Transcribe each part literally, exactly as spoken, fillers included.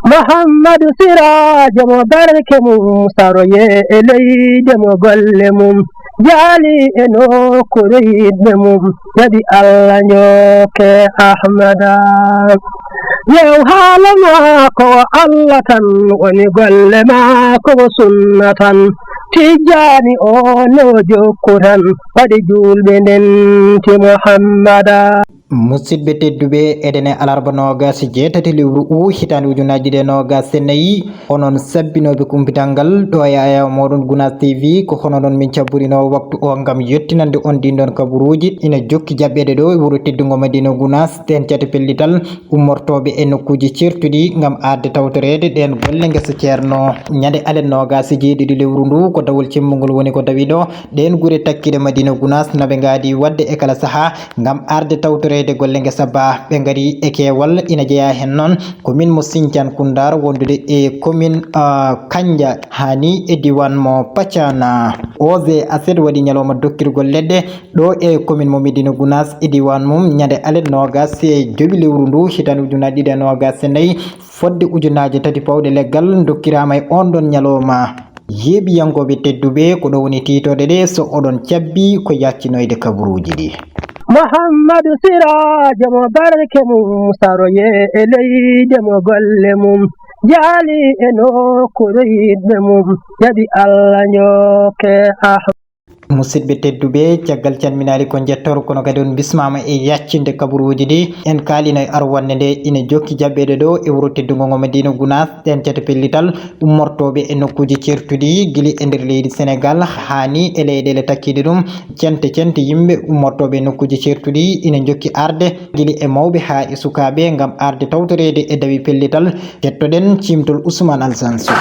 Muhammadu Siraajo mo barke mum saroye e leyde mo golle mum jaali e nokkuure yiɗɓe mum, jaɓi Allah njokke Ahmada. Yew haala maako o Allah tan woni golle maako o sunna tan. Tijjaani o no jokku tan waɗi juulɓe ndenti Muhammada. Musidɓe tedduɓe, eɗen e alarba noogaas e jeetati lewru u hitaande ujunaaji ɗiɗi e noogaas e nayi. Onon sabbinooɓe kumpital ngal ɗo e ayaw mooɗon Gunaas T V, ko hono noon min cabborinoo waktu o ngam yettinande on ɗiin ɗoon kabaruuji. Ina jokki jaɓɓeede ɗo e wuro teddungo Madina Gunaas, ɗeen cate pellital ummortooɓe e nokkuuji ceertuɗi ngam arde tawtoreede ɗeen golle ngesa Ceerno. Ñande alet noogaas e jeeɗiɗi lewru ndu ko dawol cemmungol woni ko dawi ɗo. Ɗeen gure takkiɗe Madina Gunaas na ɓe ngaadi waɗde e kala sahaa ngam arde tawtoreede golle ngesa ba. Ɓe ngari e keewal, ina jeyaa heen noon commune mo Sinthiane Koundar wondude e commune, ah, Kanja Hani e diiwaan mo Pacana. Oze Aset waɗi ñalawma dokkirgol leɗɗe ɗo e commune mo Médina Gounass e diiwaan mum ñande alet noogaas e jowi lewru ndu hitaande ujunaaji ɗiɗi e noogaas e nayi, fodde ujunaaje tati pawɗe leggal dokkiraama e oon ɗoon ñalawma. Yeeɓiyankooɓe tedduɓe, ko ɗo woni tiitooɗe ɗe, so oɗon cabbi ko yaccinoyde kabaruuji ɗi. Muhammadu Siraajo mo barke mum saroye e leyde mo golle mum jaali e nokkuure yiɗɓe mum jaɓi Allah njokke ah. Musidɓe tedduɓe, caggal calminaali ko njettoor, kono kadi on bismaama e yaccinde kabaruuji ɗi. En kaalino e arwannde nde ina jokki jaɓɓeede ɗo e wuro teddungo ngo Madina Gounass, ɗeen cate pellital ummortooɓe e nokkuuji ceertuɗi, gila e nder leydi Senegaal, haa ni e leyɗeele takkiiɗe ɗum. Cente cente yimɓe ummortooɓe e nokkuuji ceertuɗi ina njokki arde, gila e mawɓe haa e sukaaɓe, ngam arde tawtoreede e dawi pellital. Kettoɗen ciimtol Ousmane Alassane Sow.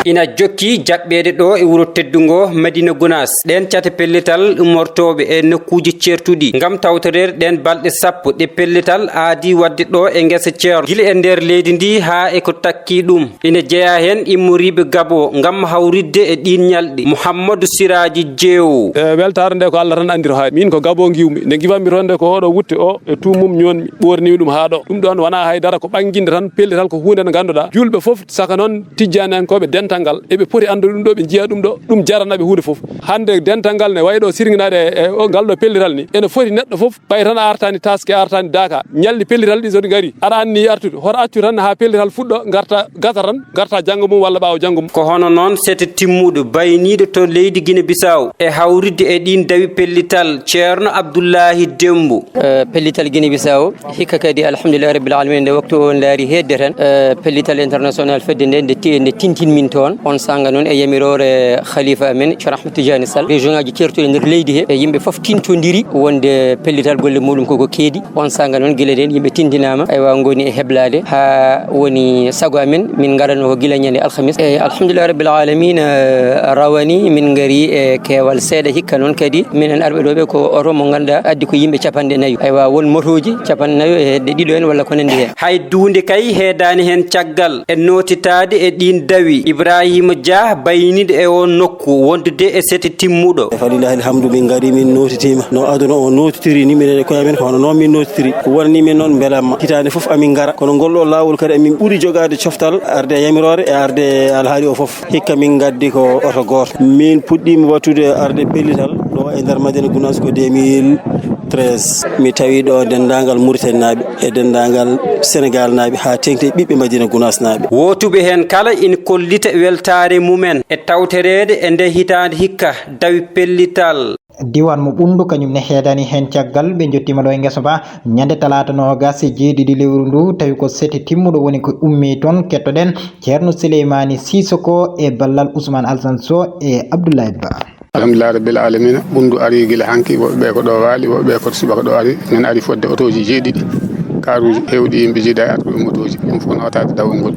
Ina jokki jaɓɓeede ɗo e wuro teddungo Madina Gounass, ɗeen cate pellital ummortooɓe e nokkuuji ceertuɗi ngam tawtoreede ɗeen balɗe sappo ɗe pellital aadi waɗde ɗo e ngesa Ceerno, gila e nder leydi ndi haa e ko takki ɗum. Ina jeyaa heen immoriiɓe Gabon ngam hawritde e ɗiin ñalɗi. Muhammadu Siraaji Jeewo. E weltaare nde ko Allah tan anndi to haaɗi. Miin ko Gabon ngiwmi. Nde ngiwammi toon nde ko oɗo wutte o e tuum mum ñoonmi, ɓoorniimi ɗum haa ɗo. Ɗum ɗoon wonaa hay dara, ko ɓannginta tan pellital, ko huunde nde ngannduɗaa juulɓe fof, saka noon tijjaaniyankooɓe dental ngal, eɓe poti anndude ɗum ɗo, ɓe njiya ɗum ɗo, ɗum jarana ɓe huunde fof. Hannde dental ngal ne wayi ɗo sirŋinaade e o ngal ɗo pellital ni, ene foti neɗɗo fof, ɓay tan a artaani Taaske, a artaani Daaka, ñalɗi pellital ɗi so ɗi ngari, aɗa anni artude, hoto accu tan haa pellital fuɗɗo, ngarta, gasa tan, ngarta janngo mum walla ɓaawo janngo mum. Ko hono noon sete timmuɗo bayniiɗo to leydi Gine Bisaaw e hawritde e ɗiin dawi pellital, Ceerno Abdullaahi Demmbo. Eh, pellital Gine Bisaaw, hikka kadi, alhamdulillahi rabbil alamin, nde waktu o ndaari heedde tan, eh, pellital international fedde nde, nde ti-, nde tintin min toon. On sanga noon e yamiroore khalifa amen, Ceerno Ahmed Tidiane Sall, région ngaji ceertuɗi nder leydi he, e yimɓe fof tintodiri wonde pellital golle muɗum koko keedi. On sanga noon gila den yimɓe tintinaama, aywa, ngoni e heblaade, haa woni sago amen, min ngarano ko gila ñande alhamis. E alhamdulillahi rabbil alamin, eh, rawani min ngari e keewal seeɗa hikka noon kadi. Minen arɓe ɗo ɓe ko oto mo ngannduɗaa addi ko yimɓe capanɗe nayo. Aywa, won motooji capanɗe nayo e hedde ɗiɗo en walla ko nanndi heen. Hay duunde kay heedaani heen caggal e nootitaade e ɗiin dawi. Ibrahima Dia, bayniiɗo e oon nokku, wondude e sete timmuɗo. Falillahi alhamdu, min ngari, min nootitiima no aduna o nootitiri ni, minen e koye amen ko hono noon min nootitiri. Ko wonani min noon mbelamma. Hitaande fof amin ngara, kono ngol ɗo laawol kadi amin ɓuri jogaade coftal arde e yamiroore e arde e alhaali o fof. Hikka min ngaddi ko oto gooto. Min puɗɗiima wattude arde pellital ɗo e nder Madina Gounass ko deux mille treize. Mi tawi ɗo denndaangal Mauritanie naaɓe e denndaangal Senegal naaɓe haa teŋti e ɓiɓɓe Madina Gounass naaɓe. Wootuɓe heen kala ina kollita weltaare mumen e tawtoreede e nde hitaande hikka dawi pellital. Diiwaan mo Ɓunndu, kañum ne heedani heen caggal, ɓe njottiima ɗo e ngesa ba ñande talaata noogaas e jeeɗiɗi lewru ndu, tawi ko sete timmuɗo woni ko ummii toon. Kettoɗen Ceerno Sileymaani Siisoko e ballal Usmaan Alsan Soh e Abdullaay Ba. Alhamdulillahi rabbil alamina, Ɓunndu ari gila hanki, woɓɓe ɓe ko ɗo waali, woɓɓe ɓe ko subaka ɗo ari. Men ari fodde otooji jeeɗiɗi, kaaruuji heewɗi, yimɓe jeeɗa e arɓe e motooji. Ɗum fof nootaade dawol ngol.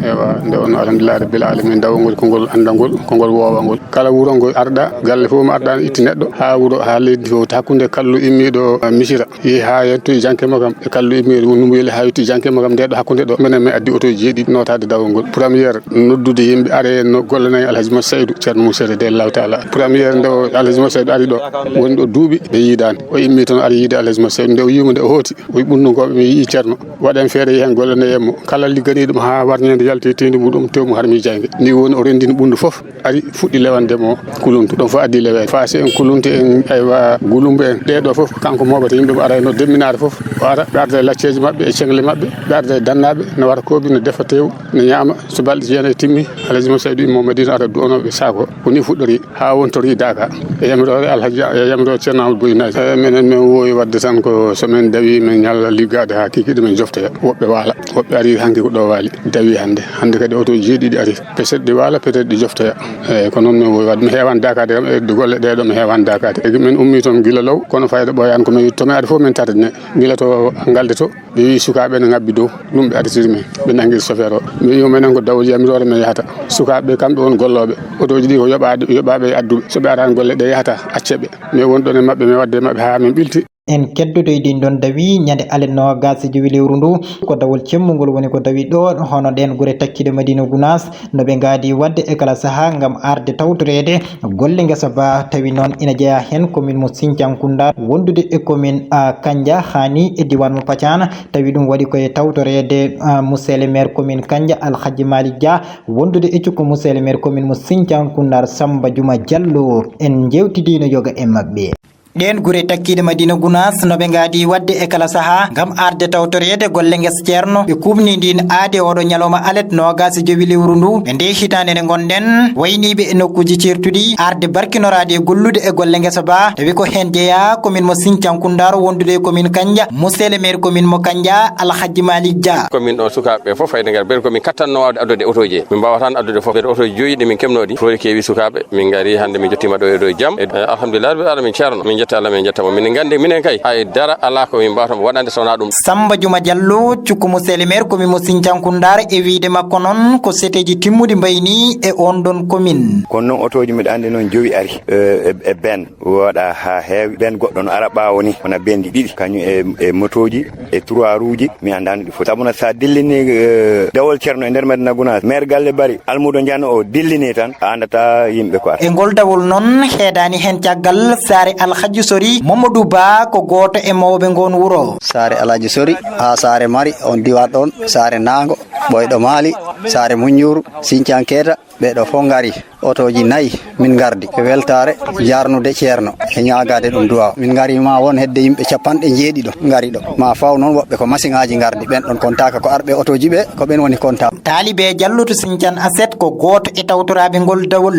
Ewa, nde wonno, alhamdulillah rabbil alamin, dawol ngol ko ngol anndagol, ko ngol woowagol. Kala wuro ngo arɗa, galle fof mo arɗa, itti neɗɗo haa wuro, haa leydi fof, hakkunde kallu immiiɗo, eh, Misira, yehi haa yettoyi janke mo kam, e kallu immiiɗo mo Numbuyele haa yetti janke mo kam, nde ɗo hakkunde ɗo, minen min addi otooji jeeɗiɗi nootaade dawol ngol. Première, noddude yimɓe are no gollana e Alhaji Mat Saydu, Ceerno Moussa radiyallahu taala. Première nde o Alhaji Mat Saydu ari ɗo, woni ɗo duuɓi ɓe yiidaani. O immi toon ari yiide Alhaji Mat Saydu. Nde o yiimo nde o hooti, o wi ɓunndu ngo, mi yii Ceerno. Waɗen feere yehen gollanoyen mo. Kala ligganiiɗo mo haa warñeende yalti e teendi muɗum, tew mo harmi jayge. Ni woni o renndini ɓunndu fof, ari fuɗɗi lewande mo kuluntu. Ɗum fof addi leweede. Faasi en, kuluntu en, aywa, gulumbu en. Ɗee ɗo fof kanko mooɓata yimɓe mo arayno demminaare fof. O ara, ɓe arda e lacceeji maɓɓe, e ceŋle maɓɓe, ɓe arda e dannaaɓe, no wara koobi, no defa tew, no ñaama. So balɗe jeenayi timmi, Alhaji Mat Saydu immo Madina ara du'anooɓe saako. Ko ni fuɗɗori. Haa wontori Daaka, e yamiroore Alhaji, e yamiroore Ceerno Amadou Boy Naji. E menen, min woowi waɗde tan ko so min dawi, min ñalla liggaade haa kikiiɗe, min joftoya. Woɓɓe waala, woɓɓe ari hanki ko ɗo waali, dawi hannde. Hannde kadi oto jeeɗiɗi ari, peut-être ɗi waala, peut-être ɗi joftoya. Eeyi, ko noon min woowi waɗde. Mi heewaani daakaade kam, e golle ɗee ɗo mi heewaani daakaade. Egi min ummi toon gila law, kono fayda ɓooyaani ko min, to min ari fof min tardine. Gila to Ngalde to, ɓe wii sukaaɓe ne ngabbi dow, ɗum ɓe artiri min, ɓe nanngiri sofeer o. Mi wii menen ko dawol yamiroore men yahata. Sukaaɓe ɓe kamɓe woni gollooɓe. Otooji ɗi ko yoɓaaɗe, yoɓaaɓe e adduɓe. So ɓe araani golle ɗe yahata, acce ɓe. Min woni ɗoon e maɓɓe, min waɗde e maɓɓe haa min ɓilti. En keddodoy ɗin ɗon dawi ñande alet noogas e jowi lewru ndu. Ko dawol cemmungol woni ko dawi ɗo, hono ɗen gure takkiiɗe Madina Gunaas, no ɓe ngaadi waɗde e kala sahaa ngam arde tawtoreede golle ngesa ba, tawi noon ina jeyaa heen commune mo Sinthiang Kounda, wondude e commune, a, Kandja, haa ni e diiwaan mo Pacana, tawi ɗum waɗi ko e tawtoreede, a, monsieur le maire commune Kandja, Alhaji Malick Dia, wondude e cukko monsieur le maire commune mo Sinthiang Kounda, Samba Juma Diallo. En njeewtidiino yoga e maɓɓe. Ɗeen gure takkiiɗe Madina Gunaas no ɓe ngaadi waɗde e kala sahaa ngam arde tawtoreede golle ngesa Ceerno. Ɓe kuuɓni ndiin aade oɗo ñalawma alet noogas e jowi lewru ndu. E ndee hitaande nde ngonɗen, wayniiɓe e nokkuuji ceertuɗi arde barkinoraade e gollude e golle ngesa ba, tawi ko heen jeyaa commune mo Sinthiang Kounda wondude e commune Kandja, monsieur le maire commune mo Kandja, Alhaji Malick Dia. Commune o sukaaɓe ɓe fof fayde ngar, ɓen ko min kattanno waawde addude otooji. Min mbaawata addude fof, ɓen otooji joyi ɗi min keɓnoo ɗi. Fof keewi sukaaɓe. Min ngari hannde, min njottiima ɗo e ɗo e jam. E, eh, alhamdulillah rabbil alamin, Ceerno. Min njetta Allah, min njetta mo. Min nganndi, minen kay, hay dara alaa ko min mbaawata waɗande so wonaa ɗum. Samba Juma Diallo, cukko mo monsieur le maire commune mo Sinthiang Kounda, e wiyde makko noon ko seteeji timmuɗi mbayni e oon ɗon commune. Kono noon otooji mbiɗa anndi noon jowi ari, eh, e, e ben waɗa haa heewi. Ben goɗɗo no ara ɓaawo ni, wona benndi ɗiɗi, kañum e, e motooji, e trois roues uji, mi anndaa no ɗi foti. Sabu no so a dillini, eh, dawol Ceerno e nder Madina Gunaas, maire Galle Bari, Almuudo Njano o dillini tan, a anndataa yimɓe ko ara. E ngol dawol noon, heedaani heen caggal saare Alhaji Sori Mamadou Ba, ko gooto e mawɓe ngoon wuro. Saare Alhaji Sori haa saare Mari, on diwaat ɗoon, saare Naango, Ɓoyɗo Maali, saare Muñnjuuru, Sinthiang Keita, ɓee ɗo fof ngari. Otooji nayi min ngardi e weltaare, jaarnude Ceerno e ñaagaade ɗum duwaaw. Min ngari ma won hedde yimɓe capanɗe jeeɗiɗo ngari ɗo. Ma faw noon woɓɓe ko masiŋaaji ngardi, ɓen ɗon kontaaka ko arɓe otooji ɓe, ko ɓen woni kontaa. Taalibe Jallo to Sinthiane Aset ko gooto e tawtoraaɓe ngol dawol.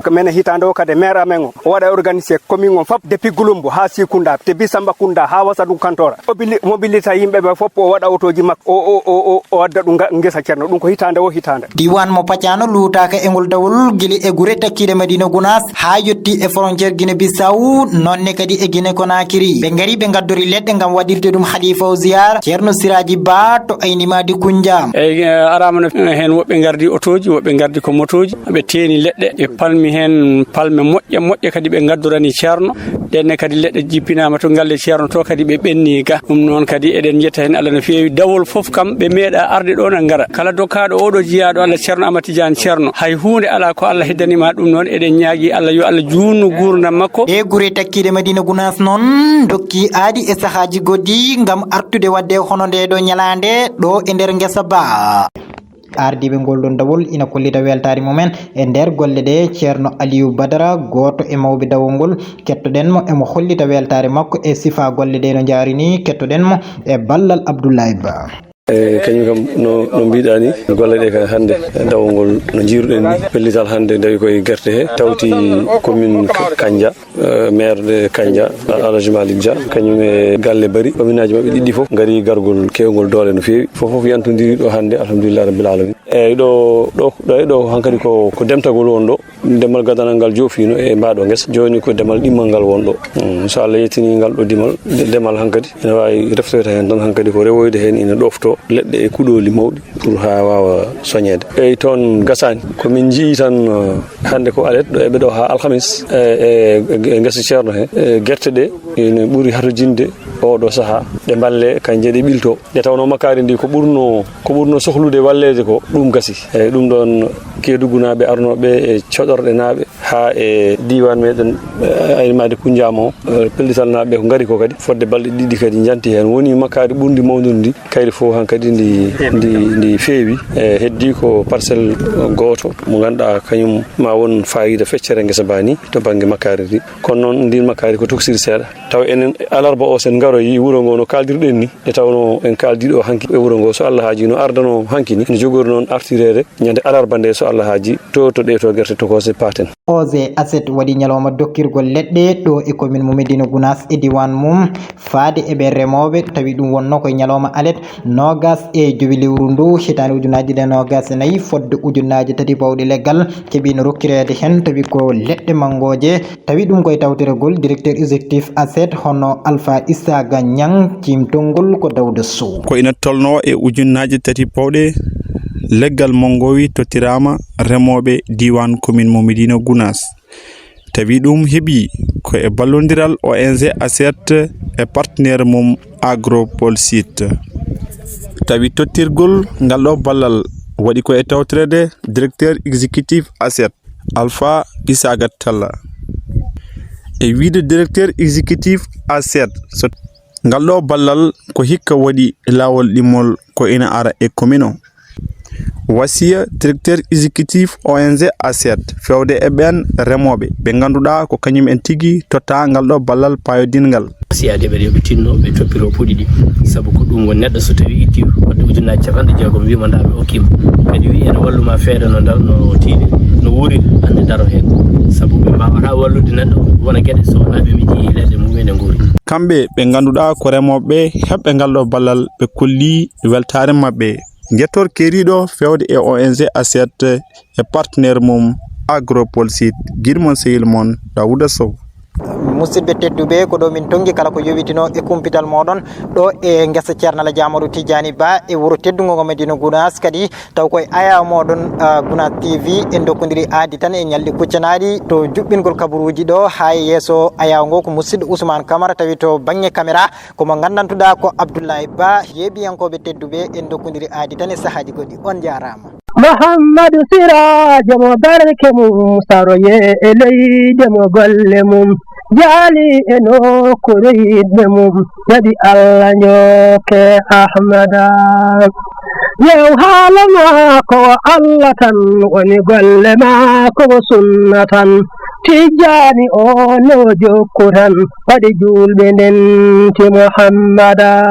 Ko menen hitaande o kadi maire amen o, o waɗa organisé commune on fop, depuis Gouloumbou haa Sikunda, depuis Sambakounda haa Wassadou Kantora. O bili-, mobilita yimɓe ɓe fop, o waɗa otooji makko, o, o, o, o, o adda ɗum nga-, ngesa Ceerno. Ɗum ko hitaande o hitaande. Diiwaan mo Pacano luutaaka e ngol dawol, gila e gure takkiiɗe Madina Gunaas haa yotti e frontière Guinée Bissau, noon ne kadi e Guinée Conakry. Ɓe ngari, ɓe ngaddori leɗɗe ngam waɗirde ɗum Khalifa o ziyaara, Ceerno Siraaji Ba to Ayni Madi Kunja. Eyi, eh, araama no, eh, heen woɓɓe ngardi otooji, woɓɓe ngardi ko motooji, ɓe teeni leɗɗe, ɓe palmi heen palme moƴƴe, moƴƴe kadi ɓe ngaddorani Ceerno. Ɗen ne kadi leɗɗe jippinaama to galle Ceerno to kadi ɓe ɓenni ga. Ɗum noon kadi eɗen njetta heen Allah no feewi. Dawol fof kam ɓe meeɗa arde ɗo na ngara. Kala dokkaaɗo oɗo jiyaaɗo Allah Ceerno Amadu Tijaan Ceerno, hay huunde alaa ko Allah heddanima ɗum. Noon eɗen ñaagi Allah yo Allah juutnu guurndam makko. Ɗee gure takkiiɗe Madina Gunaas noon ndokki aadi e sahaaji goɗɗi ngam artude waɗde hono ndee ɗo ñalaande ɗo e nder ngesa ba. Ardiiɓe ngol ɗon dawol ina kollita weltaare mumen e nder golle ɗe. Ceerno Aliyu Badara, gooto e mawɓe dawol ngol, kettoɗen mo, emo hollita weltaare makko e sifaa golle ɗe no njaari ni. Kettoɗen mo e ballal Abdullahi Ba. E kañum kam no, no mbiɗa ni, golle ɗe kay hannde, dawol ngol no njiiruɗen ni, pellital hannde dawi koye gerte he, tawti commune Ka-, Kanja. Eh, maire de Kanja, Alhaji Malick Dia, kañum e galle Bari, commune aji maɓɓe ɗiɗi fof ngari gargol keewgol doole no feewi. Fof fof yantondiri ɗo hannde, alhamdulillah rabbil alamin. Eyyi, ɗo, ɗo, ɗo, ɗo hankadi ko, ko demtagol won ɗo. Demal gadanal ngal joofino e mbaɗo ngesa. Jooni ko demal ɗimmal ngal won ɗo. Mm, so Allah yettini ngal ɗo dimal, de-, demal hankadi ina waawi reftoyta heen tan, hankadi ko rewoyde heen ina ɗofto. leɗɗe e kuɗooli mawɗi pour haa waawa soñeede. Eyi, toon gasaani. Ko min njiyii tan, eh, hannde ko alet ɗo e ɓe ɗo haa alhamis, e, e, e ngesa ceerno he, e gerte ɗe ene ɓuri hatojinde oo ɗo sahaa. Ɗe mballe, kanje ɗe ɓilto. Nde tawnoo makkaari ndi ko ɓurno, ko ɓurno sohlude walleede ko, ɗum gasi. Eyi, ɗum ɗoon Keedugunaaɓe arnooɓe e coɗorɗenaaɓe haa e diiwaan meɗen, eh, aynimaade Kunnjaam o, eh, pellitalnaaɓe ko ngari ko kadi, fodde balɗe ɗiɗi kadi njanti heen. Woni makkaari ɓurndi mawnude ndi, kayri fof hankadi ndi, ndi, ndi feewi. E heddii ko parcelle gooto mo ngannduɗaa kañum ma won faayiida feccere ngesa mba ni to bannge makkaari ndi. Kono noon, ndiin makkaari ko toksiri seeɗa. Taw enen alarba o, sen ngaroyi wuro ngo no kaaldirɗen ni, nde tawnoo en kaaldi ɗo hanki e wuro ngo, so Allah haajii, no ardanoo hanki ni, no jogori noon artireede ñande alarba nde, so Allah haajii, to, to ɗee to gerte tokoose paaten. O G A C waɗi ñalawma dokkirgol leɗɗe ɗo e commune mo Médina Gounass e diiwaan mum, faade e ɓe remooɓe, tawi ɗum wonnoo ko e ñalawma alet noogas e jowi lewru ndu, hitaande ujunaaji ɗiɗi e noogas e nayi, fodde ujunnaaje tati pawɗi leggal keɓiino rokkireede heen, tawi ko leɗɗe manngooje. Tawi ɗum ko e tawtoregol directeur exécutif A C E T, hono Alpha Issaga Niang, ciimtongol ko Dawda Sow. Ko ina tolnoo e ujunnaaje tati pawɗe leggal manngowi tottiraama remooɓe diiwaan commune mo Médina Gounass. Tawi ɗum heɓi ko e ballondiral O N G A C E T e partenaire mum Agropole Sud. Tawi tottirgol ngal ɗo ballal waɗi ko e tawtoreede directeur exécutif A C E T, Alpha Issaga Talla. E wiyde directeur exécutif A C E T, so ngal ɗo ballal ko hikka waɗi laawol ɗimmol ko ina ara e commune o. Wasiya directeur exécutif O N G A C E T feewde e ɓeen remooɓe ɓe ngannduɗaa ko kañum en tigi totta ngal ɗo ballal paayodinngal. Wasiya de ɓe yo ɓe tinno, ɓe toppiro puɗi ɗi. Sabu ko ɗum woni neɗɗo so tawi itti wadde ujunnaaje capanɗe jeegom, wiima ndaa ɓe okkiima. Kadi wi ene walluma feere no ngal no tiiɗi, no wuuri, hannde daro heen. Sabu ɓe mbaawata wallude neɗɗo wona geɗe so wonaa ɓe miji leɗɗe mum ene nguuri. Kamɓe ɓe ngannduɗaa ko remooɓe heɓɓe ngal ɗo ballal, ɓe kolli weltaare maɓɓe. Njettoor keeriiɗo feewde e O N G A C E T e partenaire mum Agropole Sud, giɗo mon sehil mon Dawuda Sow. Musidɓe tedduɓe, ko ɗo min tonngi kala ko yowitinoo e kumpital mooɗon ɗo e ngesa Ceerno Alhaji Amadou Tidiani Ba e wuro teddungo ngo Médina Gounass, kadi taw koye ayaw mooɗon, ah, Gounass T V en ndokkondiri aadi tan e ñalɗi kuccanaaɗi to juɓɓingol kabaruuji ɗo haa e yeeso ayaw ngo. Ko musidɗo Ousmane Camara tawi to bannge caméra. Ko mo nganndantuɗaa ko Abdoulaye Ba. Yeeɓiyankooɓe tedduɓe, en ndokkondiri aadi tan e sahaaji goɗɗi. On njaaraama. Muhammadu Siraajo mo barke mum saroye e leyde mo golle mum jaali e nokkuure yiɗɓe mum, waɗi Allah njooke Ahmada. Yew haala maako o Allah tan woni golle maako o sunna tan. Tijjaani o no jokku tan waɗi juulɓe ndenti Muhammada.